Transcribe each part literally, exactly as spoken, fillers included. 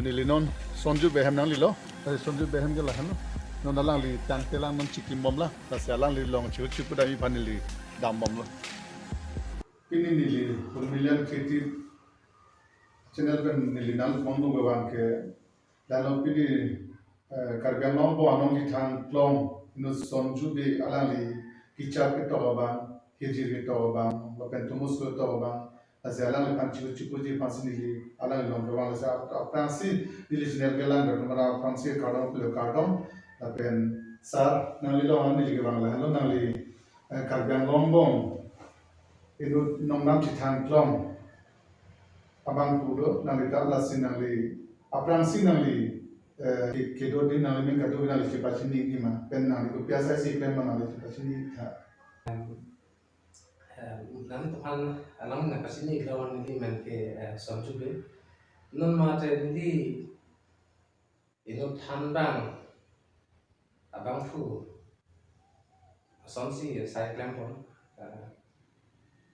Neli non Sonju Bey ahem nanglelo. Lasi Sonju Bey ahem ke lahenlo. Non alangli tangte lang non chikim bomlo. Lasi alangli along chihu chihu dam aphan neli dam bomlo. Pini neli Full Million Creative Channel pen neli nangpon dun abang ke, lahenlo pini, eh, Karbi Anglong angbong Anong Chithang Klong inut Sonju Bey alangli kechap ketok abang, hirjir ketok abang, lapen tomoso ketok abang, lasi alangliphan chihu chihuji aphansi neli alanglilong kevang, lasi ap-, aphrangsi neli channel kelang kardom, aphrangsi kardom, pilo kardom, lapen sir nanglilong neli kevang lahenlo, nangli, eh, Karbi Anglong angbong inut Nongnam Chithang Klong abangphu do, nangli ta lasi nangli aphrangsi nangli, eh, ke-, kedo di nangli amen kadokave nangli chepachini nangji ma, pen nangli kopi asaisi klem ma nangli chepachini tha. Em, em, nangtumphan alam nangpachinilo, neli amen ke, eh, Sonju Bey. Non mate neli inut thanbang abangphu asonsi sai klempon, eh,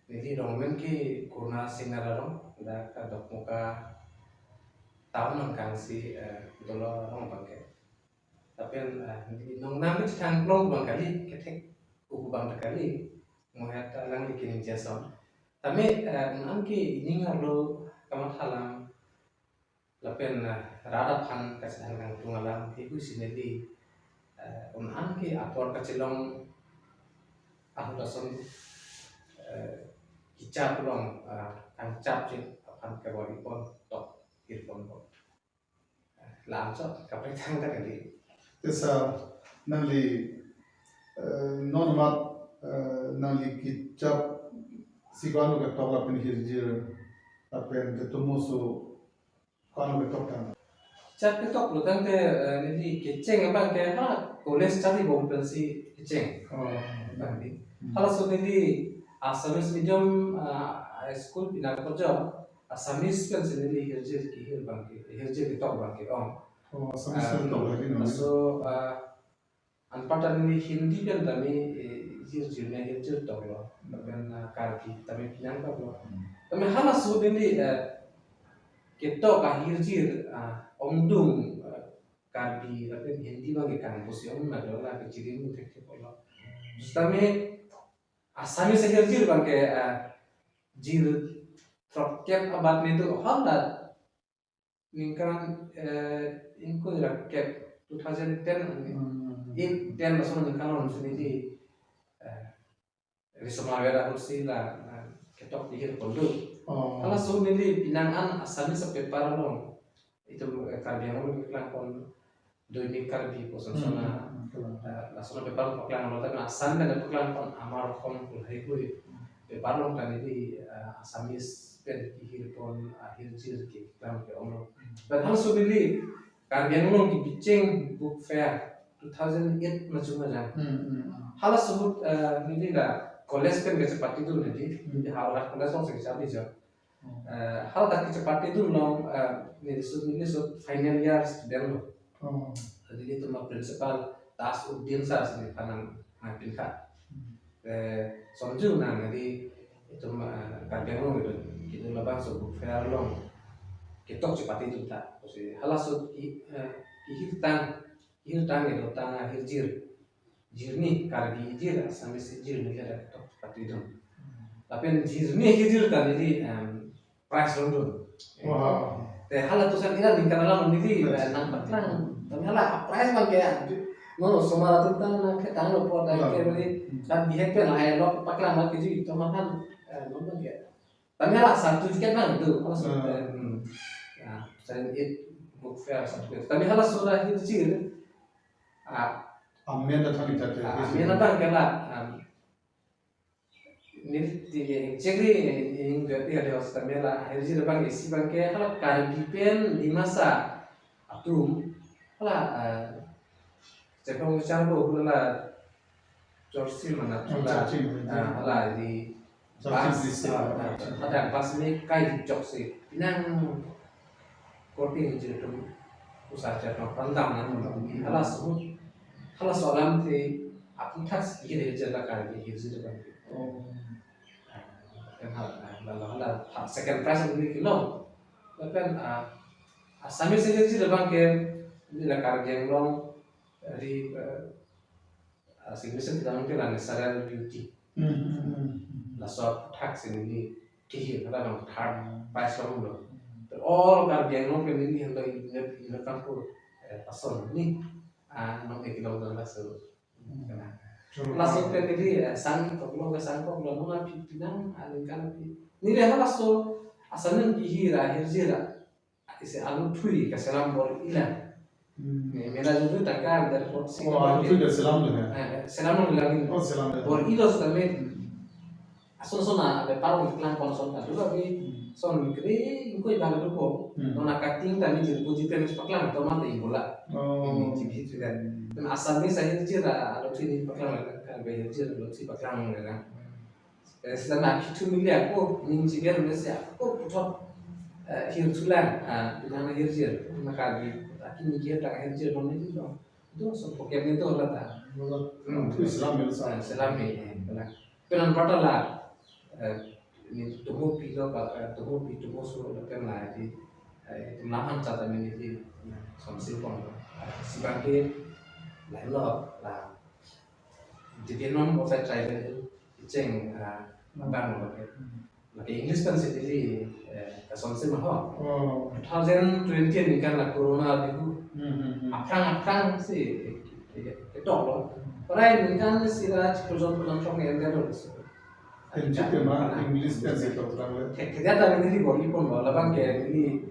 neli arong amen ke Kurna Singnar arong, dak Dokmoka town nangkangsi, eh, dolo arong abang ke. Lapen, eh, neli Nongnam Chithang Klong abang kali, kethek uku abang ta kali, mohet alangli kening jason. Tame, eh, un-an ke ining arlo kamathalang, lapen, eh, rat aphan kachethan kangtung alam, hiku si neli, eh, un-an ke apor kachelong ahut ason, eh, kechap along, eh, kangchapji aphan kebor-ipon tok hirponpo. Lamchot kaprek thangta kali. Tesa nangli, eh, non mat, eh, nangli kechap si ko-an ketok lapen hirjir lapen ketomoso ko-an ketok tang? Kechap ketok lo tangte, eh, neli kecheng abang ke ha college charli bom pensi kecheng. Oh. Abang di. Hmm. Halaso neli Assamese medium, ah, high school pina kepajok, Assamese pensi neli hirjir kehir abang ke, hirjir ketok abang ke-ong. Oh, Assamese Ah, ketok lagi no? So, ah, anparta neli Hindi pen tame, eh, hirjir ne hirjir toklo. Lapen, ah, Karbi tame pinang toklo. Hmm. Tame halaso neli, eh, ketok ahirjir, ah, ongdung, ah, Karbi lapen Hindi abang ke kangpusi ong na dola ke chiri mu thektheplo. Tame Assamese ahirjir abang ke, ah, jir throkkep abat ne do, hala ningkan, eh, ingkoi ra kep, two thousand ten, Hmm. eight, ten laso ningkan along si neli, eh, risomar vera ahutsi la, eh, ketok kehirpon do. Oh. Halaso neli pinang an Assamese paper along, itum, eh, Karbi Anglong keklangpon Doinik Karbi pu ason Hmm, sona, hmm, kelang. Eh, lason paper paklanglo, tame Assam pen paklangpon Amar Osom Kulhaihui. Hmm. Paper along ta neli, eh, Assamese pen kehirpon, ah, hirjir keklang ke-onglo. Hmm. Lapen halaso neli Karbi Anglong kebicheng book fair two thousand eight maju maja. Hmm, hmm, hmm. Halaso ahut, eh, neli la college pen kachepatedun neli, Hmm. di Howraghat College alongsi kacharli jo. Hmm. Eh, haladak kachepatedun along, eh, neli so, neli so final year student lo. Oh. Jadi itum a-principal Tajuddin sir si nephan nang, nangpinkha. Hmm. Eh, Sonju nang, jadi itum, eh, Karbi Anglong kedo, kedo labangso book fair along ketok chepatedun tha. Pusi halaso ke, eh, kehirtang, hirtang kedotang ahirjir. Jirni, Karbi jir, Assamese jir neli ladak ketok chepatedun. Hmm. Lapen jirni ahirjir ta neli, em, prize longdun. Wow. Te halatum san ira ningkan alam neli, Prize. eh, nangpaklang. Tame hala prize abang ke, non osomar atum ta nangketanglo apot, Wow. ke beli, Hmm. kan bihek pen lahai lo paklang abang ke ji, tomahan, eh, non abang ke. Tame hala certificate abang do, hala Hmm. certificate, hmm. Ya, certificate, book fair certificate. Tame halaso ahirjir, ah, Amen ta thani tate. ah, amen abang ke la, ah, neli ti exactly, eh, ing berarti ada hospital la, ahirjir abang isi abang ke, hala Karbi pen Dimasa atum, hala, ah, Chepang Uchar bo, hala Chorchim mana Hmm, chula. Chorchim, hmm. Ah, hala di Chorchim bus, district. Ah, ah, ada bus me kai di chok si. Pinang korte hirjir atum usar chapang pandam nang Hmm. hala suhut. Halaso alam te aputhak si hirjir la Karbi hirjir abang. Oh. Ah, kan hal, ah, lalu hala, ha, second prize neli kilo. Lapen, ah, Assamese ahirjir abang ke, neli la Karbi Anglong, eh, di, eh, ah, English kedam ke la natural beauty. Hmm, hmm, hmm, hmm. Laso athak si neli kehir, halabang third prize longlo. Hmm. To all Karbi Anglong ke neli henlo inut, inut kangpu, eh, person ni, ah, non-academic laso. Hmm. Kena. True. Laso ke neli, eh, sangkoklo, ke sangkoklo, non aphi pinang, aningkan aphi. Neli halaso, asaning kehir ahirjir a, isi aluthui kaselam bor-ila. Hmm. Ne, mena juju tangka dari pot si. Oh, aluthui kaselam le, ya? Eh, selam lo lagi. Oh, selam le. Bor-ilo sitame. Hmm. Ason son na, ada parong klang kon son ta dulu lagi. Hmm. Son kri, ingkoi bang dulu ko. Hmm. Non akating tami jir puji pen paklang, to mate ingkola. Oh. Ini jibi itu kan. Dan Assamese ahirjir, aluthui ni paklang kan, Karbi ahirjir aluthui paklang kan. Eh, sita na aphi thu mili ako, ning jiber mesi ako, puthot, eh, hirthulang, ah, pinang ahirjir, na Karbi, akin ni kehir tang ahirjir, non ni dong. Itu so pocket ni to lata. Hmm. Itu Islam ya, Islam. Ah, Islam ni, eh, pala. Penan patala, eh, ni tumo pilo, pa, eh, tumo pi, tumo so, lapen la di, eh, itu laman chata mini di, eh, som simpong. Eh, si bangke, la lo, la. Development of a tribal hill, cheng, ah, abang lo ke. Hmm. Lake English pen si neli, eh, kasonsi ma ho. Oh. Two thousand twenty aningkan la corona dihu. Hmm, hmm, hmm. Aphrang aphrang si, eh, eh, ketok lo. Hmm. Parai aningkan si la chiklo jon pulang chong ende lo si. Enjit tema English pen si tok tang le. Ke, ke dia ta neli bor-i pon lo, labang ke neli,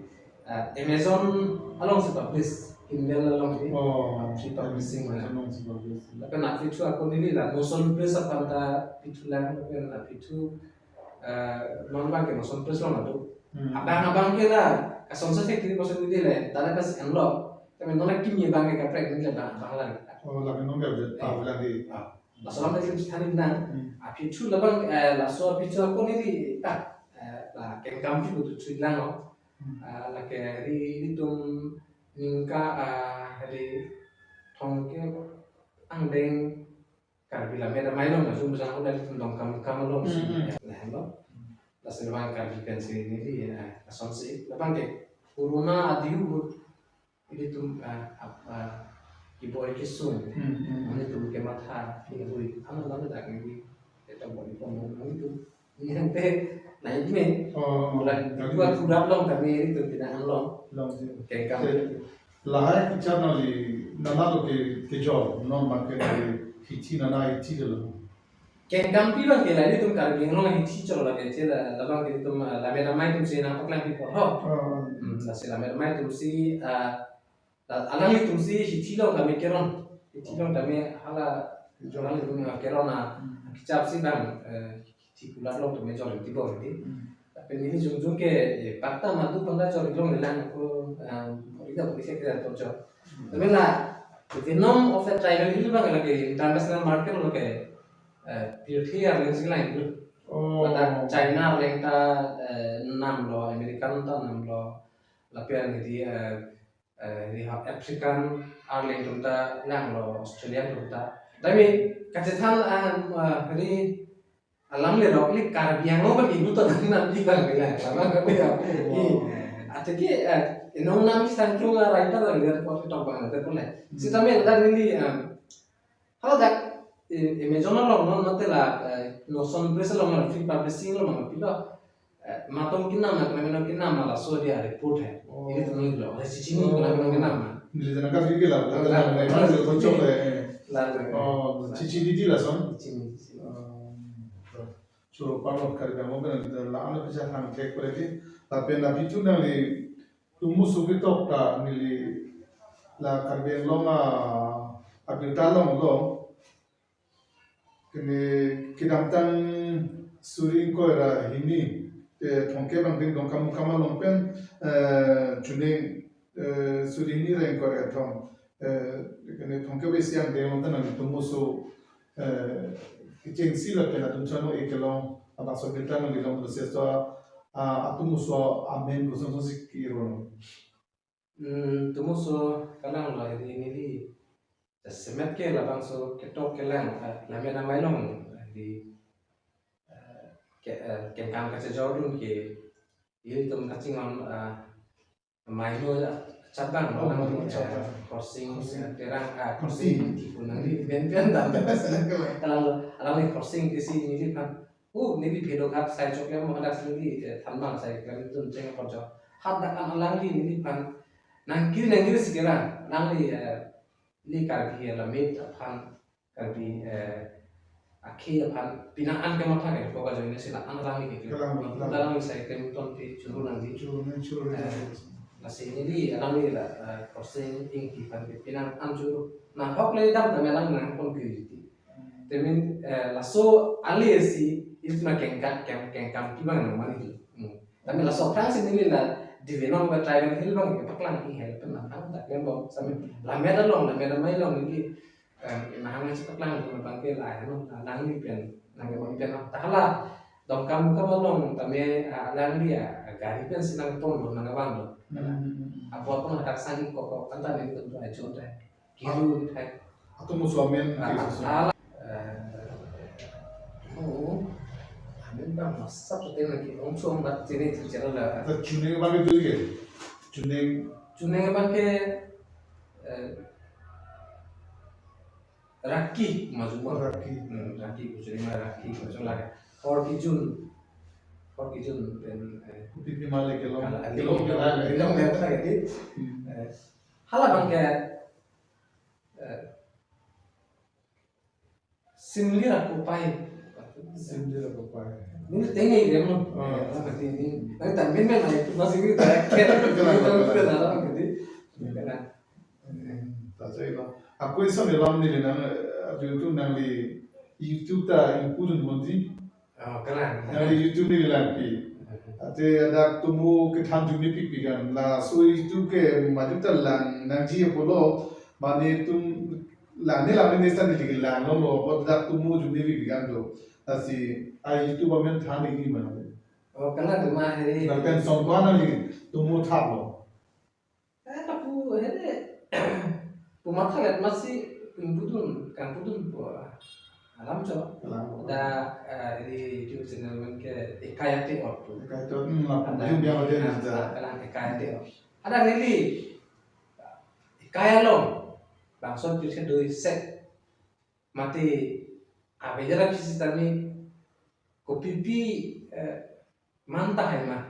ah, Amazon along si publish, Kindle along si. Oh, free publishing mana. Amazon along si publish. Lapen aphi thu ako neli la Noson Press aphan ta pithulang, lapen aphi thu, eh, non abang ke Noson Press along adu. Hmm. Abang abang ke la, kasonsi factory person neli le, tale pas enlo. Tapi non akimi abang ke kaprek neli le abang abang lang. Oh, lake non ke, ah, lake. Ah. Laso alam tadi mesti thanin nang. Hmm. Aphi thu labang, eh, laso aphi thu ako neli ta, eh, la kengkam thu tu thu lang lo. Hmm. Ah, lake ri, ri tum ningka, ah, ri Thongke angdeng Karbi Lammet Amei along, laso besang ako dari tum Dongkamukam along. Hmm, hmm. Ya, la lo. Laso labang Karbi pensi neli, eh, asonsi. Labang ke corona adihu ilitum, ah, ap-, ah, kiboi kisung. Hmm, hmm. Ilitum kematha, kiboi. Ano lama dak ini. Kita boi pon ilitum. Ini ante, na ini. Oh, mulai oh, dua kurap long kami ilitum pinang long. Long, ya. Kengkam. Ya. Lahai kecap nangli, nana lo ke, kejor, non abang ke nangli, hithi nana hithi lo. Kengkam pi abang ke la ilitum Karbi Anglong hithi cholo la ke che la, labang ke ilitum, ah, Lammet Amei atum si nangpaklang pi apot ho. Oh. Hmm, lasi Lammet Amei atum si, ah, la, alanglitum si hithi along tame keron. Hithi along tame hala, alanglitum keron a, hmm, kechap si bang, eh, hithi kulat along tame jor ti bor di. Hmm. Tapi neli jongjong ke, eh, patta madu panda jor ilong lelang ko, ah, ida ko bisa kira to jor. Hmm. Tapi la, Venom of the Tribal Hill abang lake international market lo ke, eh, pirthe arleng si lang itu. Oh. Pada China arleng ta, eh, nam lo, American ta nam lo, lapen di, eh, eh, di ha African arleng atum ta lang lo, Australian atum ta. Tapi kachethan, ah, ah, di alam le rok ni Karbi Anglong abang ibu to dan nanti bang bilang sama kan ya. Oh. I, atau ke, eh, inong nam sang chung a writer la biar pot tok bang ada pun le. Hmm. Sitame ada neli, em, hala dak, eh, Amazon along non mate la, eh, Noson Press along non free publishing along non pilo. Eh, matom kinam na kena kinam laso dia report hai. Oh. Ini teman lo, ada cicing kena kinam na. Neli jana kas gigi la, la, la, la, la, la, la, la, la. Oh, cicing di la son. Cicing. Oh. Choro parlok Karbi Anglong pen kita la ano bisa hang cek pada di. Lapen la pitu nangli tumu suki tok ta neli la Karbi Anglong a abirta long long. Kene kedamtang suri ingkoi ra hini, eh, Thongke bangding Dongkamukam along pen, eh, chuning, eh, suri hini ra ingkoi ra kethom, eh, kene Thongke besi angdeng along ta nangtum oso, eh, kechengsi lapen atum chano ekelong abangso kita nangli long proses to, ah, atum oso amen kosonsi kiro. Hmm, tumo so kalang lo ini, ini di. Jasemet ke labangso ketok kelang, eh, Lammet Amei along, eh, di, eh, ke, eh, kengkam kachejordun ke ilitum kachinghon, eh, Maino chabang, Oh, alangli, Maino eh, chabang. Khorsing, Khorsing. Eh, Terang, ah, Khorsing. Khorsing, Ingti pu nangli, pen pen dam. Alangli, alangli Khorsing Ingtisi neliphan. Oh, neli phedo khat sai chokle mo hadak neli, eh, thanbang sai klemtun cheng apor jo. Hadak an alangli neliphan. Nangkiri nangkiri si kelang, alangli, eh, neli Karbi alammet aphan, Karbi, eh, akhei aphan, pini an kematha ke, ko kajoine si la-an alangli ke. Kelang, kelang. Alangli sai klemtun pi churu nangji. Churu nang, churu nang. Eh, lasi neli alangli la, eh, Khorsing Ingti aphan ke pini an churu. Nahok le dam tame alang nangpon kiri ti. Hmm. Temin, eh, laso ale si, itu na kengkam, keng-, kengkam kibang nang mani tu. Hmm. Tame laso aphrang si neli la, Divenong ba Tribal Hill abang kepaklang i hel pen nang hang tak kembang. Sami, lammet along, lammet amei along neli, em, nahang nang chepaklang pen abang ke la, ano, nangli pen, nang abang pen, ta hala, Dongkamukam along tame, ah, alangli, ah, gari pen si nangpon lo, nang abang lo. Hmm. Apo apo hadak sang kok kok, anta neli tentu ajon deh. Kiru thai. Atomo amen, ah, kiru amen. Ala, eh, oh, amen bang masap seperti lagi. Ong suang bat sini tu channel la. Ata Chuneng abang ke tu ke? Chuneng. Chuneng abang ke, eh, Raki, majumon. Raki. Hmm, Raki, Chuneng ma Raki, majumon lagi. Hor Kijun. Hor Kijun, pen, eh, Kopi pi male kelong. Ala, kelong, ala, kelong, kelong, kelong, kelong, kelong. Hmm. Eh, hala abang ke, eh, Simlir Akopai. Simlir Akopai. Neli tengke rem lo. Oh. Eh, seperti ini. Tapi tampil main lah itu masih gitu ya. Betul, betul, betul. Betul, betul. Hmm, ta chai lo. Ako ison alam neli nang, eh, YouTube nangli, YouTube ta ingpu dunbomji. Oh, kalang. Nangli YouTube neli langpi. Ate hadak atomo kethan jumni pikpik an. Laso YouTube ke majut ta lang nangji apotlo, mane itum lang ne lang ne seta neli langlo lo, apot hadak atomo jumni pikpik an do. Lasi a YouTube amen than neli mana. Oh, kalang tema hari. Lapen songkwan neli atomo thaplo. Eh, lapu, hede, pu matha let masi ingpu dun, kangpu dun pu alam cho. Alam cho. Da, eh, di YouTube channel amen ke Ekai Ate Or pu. Ekai Ate Or, hmm, lapu, ada, biang biang ada, ah, da. Kalang Ekai Ate Or. Ada neli, Ekai along, bangso pirthe do-ik set. Mati, ave jara pisi tami, kopi pi, eh, man tahai ma.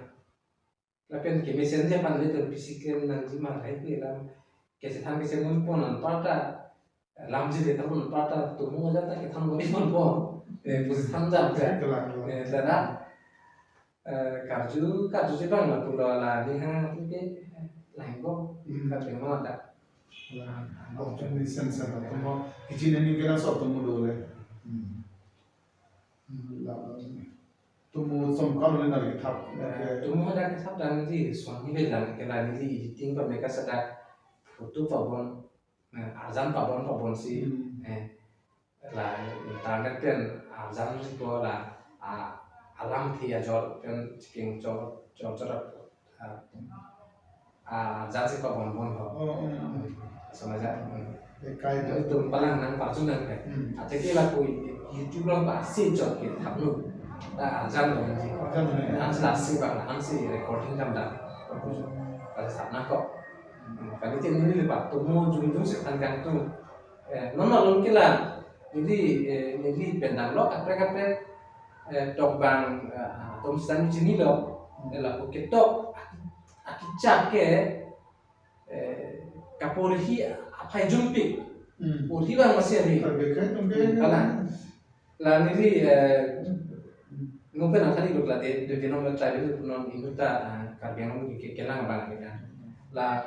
Lapen kemesen je aphan nelitum pisi klem nangji ma lahai pu alam. Kachethan kachethan pon anparta, lamji le than anparta atomo ajat ta kethan bom pon pon. Eh, pusi than jam ja. Kalang, kalang. Eh, sana, eh, karju, karju si bang lapulo la ni ha, tu ke, eh, lain ko, Hmm. Karbi Anglong ta. Kalang. Bok chun ni sen sen atomo, kichin ni kena so atomo dole. Hmm. Hmm, la, la. Atomo songkwan neli nangkethap. Eh, atomo hadak kethap tangji, son ni le lang ke la neli editing pa meka sada photo pabon, eh, arjan pabon pabon si, Hmm. eh, la internet pen arjan si ko la, ah, alamthe ajor pen checking chor, chor, chor, ah, ah, arjan si pabon pon ho. Oh, oh, oh. Sama aja. Hmm. Ekai Ate Or. Itum palang nangparju nang ke. Hmm. Ate ke lapu YouTube along ba si chot kethap lo. Ta arjan lo ji. Arjan lo. Ansi lasi bang, ansi recording kam da. Pada sapna kok. Hmm. Kali tin neli lepa atomo jung jung si than kangtung. Eh, non non ke la. Neli, eh, neli pen damlo kaprek kaprek, eh, tokbang, eh, atum sitame chinilo. Hmm. Eh, lapu ketok, aki-, akichak ke, eh, kaporhi aphai jumpik. Hmm. Porhi bang masi ari. Karbi akhei atum ke Hmm, kalang. La neli, eh, nungpen angkali dok la de, de, de non tribal non inut ta, ah, Karbi Anglong ke, ke, kelang abang ke kan. La,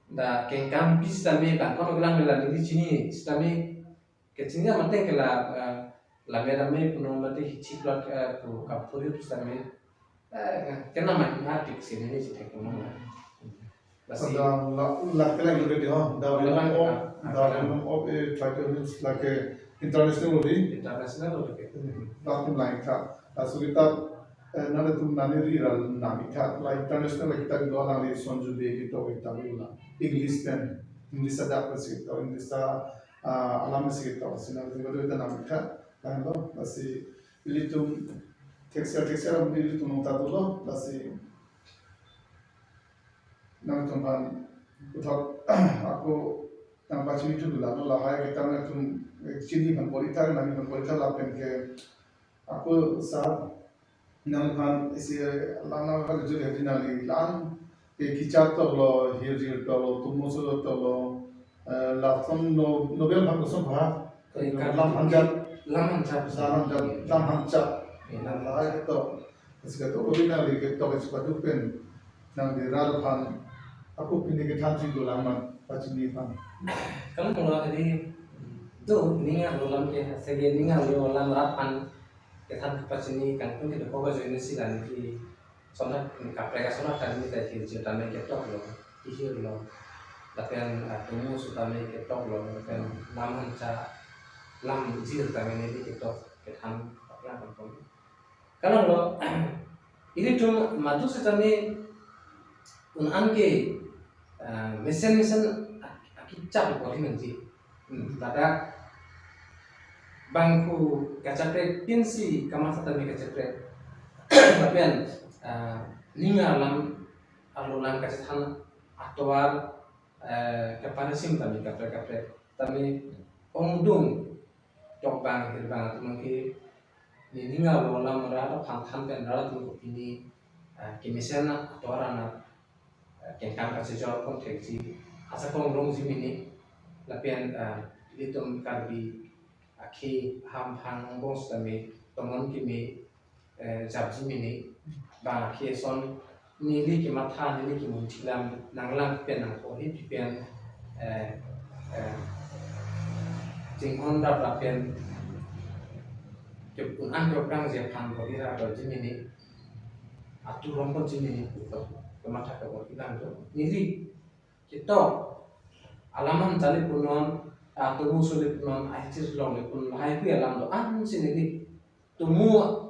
da kengkam pi sitame bang kono kelang la neli chini sitame kechini mate ke la, eh, la me dame puno mate hichi plot, eh, pu kaphuri sitame, eh, kena ma na tik sini ni chithek puno ma. Lasi. Ada la, la ke lagi lebih dia, da Ada lebih, la, ah, da ah, lebih of, eh, tribal hills la ke international lo di. International lo ke. Lakum lain kha. Laso kita, eh, nangtum nani ri ra nami kha. La international la kita lo nangli Sonju Bey ketok kita lo la. English pen. English adak pen si ketok, English a, ah, alam si ketok. Si nangtum betul kita nami kha. Lain lo, lasi ilitum thekser thekser ilitum nong ta dolo, lasi nangtum aphan puthot ako nangpachini thulo, lahai ke ta nangtum chini aphan porithak, nangphan porithak lapen ke ako sa nangphan isi lana ka juri hadi nangli lan ke kichat toklo, hirjir toklo, tumo solo toklo, eh, lason no, novel aphan koson ba, eh, lam hanjat, lam hanjat, lam hanjat, lam hanjat. Eh, lam lahai to. Isi ka to, ori nangli ke to ke sipatu pen nangli rat aphan ako pini kethan si dolang man pachini aphan. Kalau mulai tadi tu ninga dolang ke, segi ninga dolang rat aphan kethan kepachini kangtung ke doko ka join si dan ki sona kaprek asona kan ni ta hirjir tame ketoklo, hirlo. Lapen, ah, tumo sutame ketoklo, lapen lam hancha, lam jir tame neli ketok kethan aplang kampung. Kalau lo, ilitum madu setame un an ke, ah, mesen mesen ak-, akichap ko hin ji. Hmm, ladak bangphu kachaprek pinsi kamatha tame kachaprek. Lapen, ah, ninga alam arlo alam kachethan atovar, eh, kaparisim tame kaprek kaprek. Tame ongdung tokbang hirbang atum ke ni ninga lo alam rat aphan than pen rat atum ko pini, ah, kemesen atovar anat, ah, kengkam kachejor kon thekji, asa kong rongji mini, lapen, ah, ilitum Karbi akhei ahamphang angbong sitame tomon keme, eh, japji mini, bang akhei ason neli kematha, neli kemunthi alam nanglang pen nangkok hi pen, eh, eh, chinghon rap rap pen ke un an ke prangji aphan bodi ra bodi mini, atu rong pon ji mini, kematha ke bodi lang do. Neli ketok alam an chali punon, atu musu li punon, ahichis long li punon, lahai hui alam do-an si neli tumo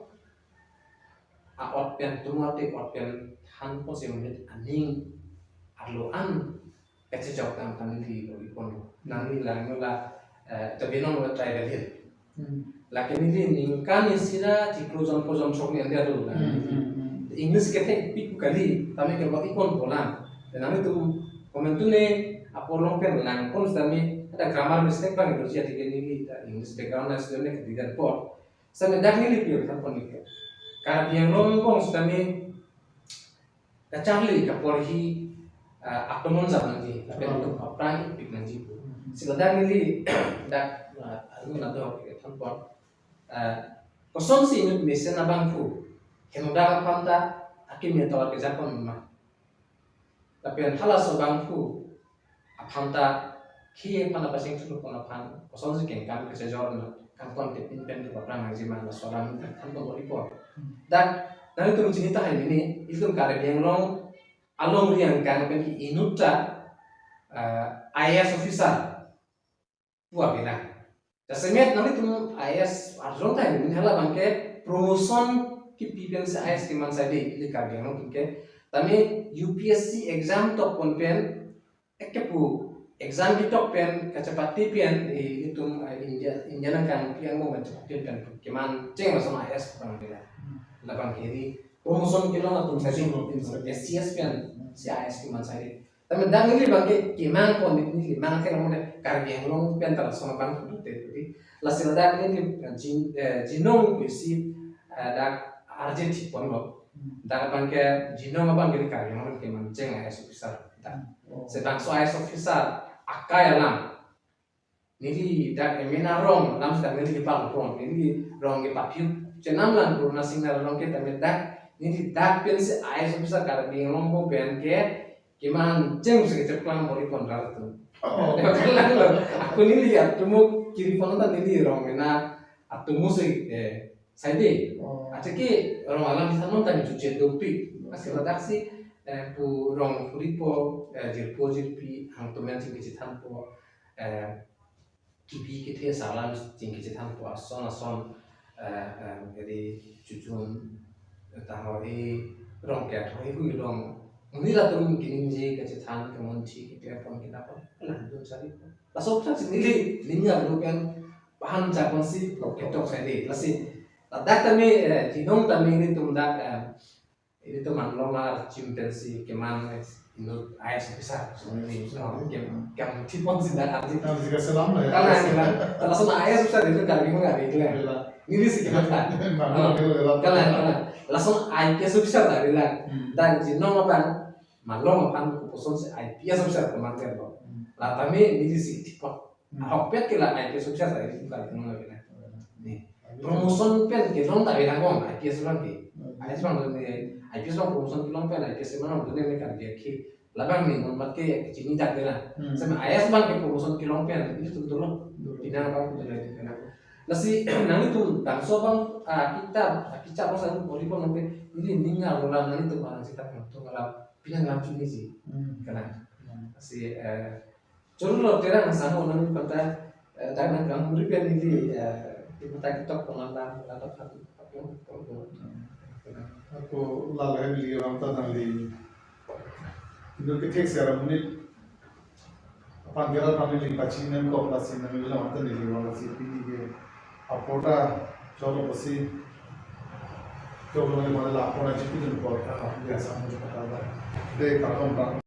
a-ot pen, tumo ate ot pen than pon si monit aning arlo an kachejok tang tang neli lo ipon. Nangli lang nula, eh, tabi non lo tribal hill. Hmm. Lake neli ningkan isi ra chiklo jon po jon sok ni andi adu lang. Hmm, hmm, hmm. English kethe pik kali, tame ke bak ipon polang. Dan nanglitum comment tu ne apor long pen lang pon sitame ada grammar mistake bang itu jadi ke neli ta English background na student ne kedidan por. Sitame dak neli pure than pon ni ke. Karbi Anglong angbong sitame kacharli kaporhi, ah, atomon jam nangji, lapen, oh, atum aphrang ipik nangji pu. Hmm. Si ladak neli dak, ah, anu nado ke than pon. Ah, kosonsi inut mesen abangphu henodak aphan ta akimi atovar kejapon ma. Lapen halaso abangphu aphan ta khei aphan apachingthur pon aphan kosonsi kengkam kachejor na kangton kepin pen kepaprang nangji ma, laso alam ta than pon bor ipon. Hmm. Dan nanglitum chini tahai mini, ilitum Karbi Anglong alongri angkang pen ke inut ta, eh, I A S officer pu avelang. Jasemet nanglitum I A S arjon tahai mini, hala abang ke promotion kipi pensi I A S keman saide ili Karbi Anglong ke. Tame U P S C exam tok pon pen, eh, kepu exam ketok pen kachepate pen, eh, itum, eh, India, India nangkangpi angbong kachepate pen keman cheng lason I A S pang pela. Hmm. Labang ke ri promotion kelong atum saide, promotion, promotion. S C S pen, hmm, si I A S keman saide. Tame dak neli abang ke kemang pon neli, neli mang ke namun Karbi Anglong pen ta lason abang tu te tu di. Lasi ladak neli jin-, eh, jinong pusi, eh, dak arje thip ponlo. Hmm. Dak abang ke jinong abang ke Karbi Anglong keman cheng I A S officer. Dak. Oh. Sebangso I A S officer akai alam. Neli dak M N A rong, alam sitame neli kepal rong, neli rong ke paphiu chenam lang Corona Singnar rong ke tame dak, neli dak pensi I A S officer Karbi Anglong angbong pen ke keman cheng si kecheplang bor ipon rat atum. Oh. Kelang lo. Ako neli atumo kiri pon ta neli rong mena atumo si, eh, saide. Oh. Atheke rong alam than non tame chuche dopik. Lasi ladak si, eh, pu rong phuri po, eh, jirpo jirpi, hang tumen chingki chethan po, eh, kipi kethe salam chingki chethan po, ason ason, eh, eh, jadi chuchun, eh, taho e rong ke atho e hui rong. Neli latum kiningje kachethan kemunthi kepia pon kina pon. Lah dun sari po. Laso aphrang si neli ninga lo pen bahan chapon si ketok saide. Lasi ladak tame, eh, jinong tame ilitum dak, eh, ilitum Anglong archim pensi keman, eh, Inut I A S officer, so ini, oh, kam, kam thipon sinda arti. Tam jika selam lah ya. Kalang, kalang. Lason I A S officer itu Karbi Anglong kali, kalang. Bela. Neli si kalang. Bela, bela, bela. Kalang, kalang. Lason I P S officer tadi, kalang. Hmm. Dan jinong abang, malom aphan kopuson si I P S officer komandan lo. Hmm. La tame neli si thipon. Hmm. Ahokpet ke la I P S officer ta isi kali nung lagi na. Hmm. Nih. Promotion pen kelong ta bilang kong I P S abang ke. Hmm. I P S abang tu nih, I P S abang promotion kelong pen I P S abang tu nih kan dia ke. Labang nih, non mat ke chinijak dia na. Hmm. Sama I A S abang ke promotion kelong pen, ini tuh tuh lo. Hmm. Pinang abang tuh dari itu kan. Lasi, nanglitum bangso abang, ah, kita, ah, kita apa saja, volleyball nanti, ini ninga rola nanglitum barang sita kan, tuh kalau pinang lam chiniji. Hmm. Kalang. Hmm. Lasi, eh, choro lo terang sang ho nang panta, eh, tang nang kang muri pen neli, eh, di panta ketok pengalam, atau kan, apa, apa, apa. Ako lalo hem li orang ta nangli. Indo kethek si aram monit. Aphan kera aphan neli pachini nangkok lasi nangli lang ta neli wala si pini ke. Apor ta choro pusi. Choro nangli mana la apor na chipi dun por ka, ya sa mo ka ta. De ka tom ta.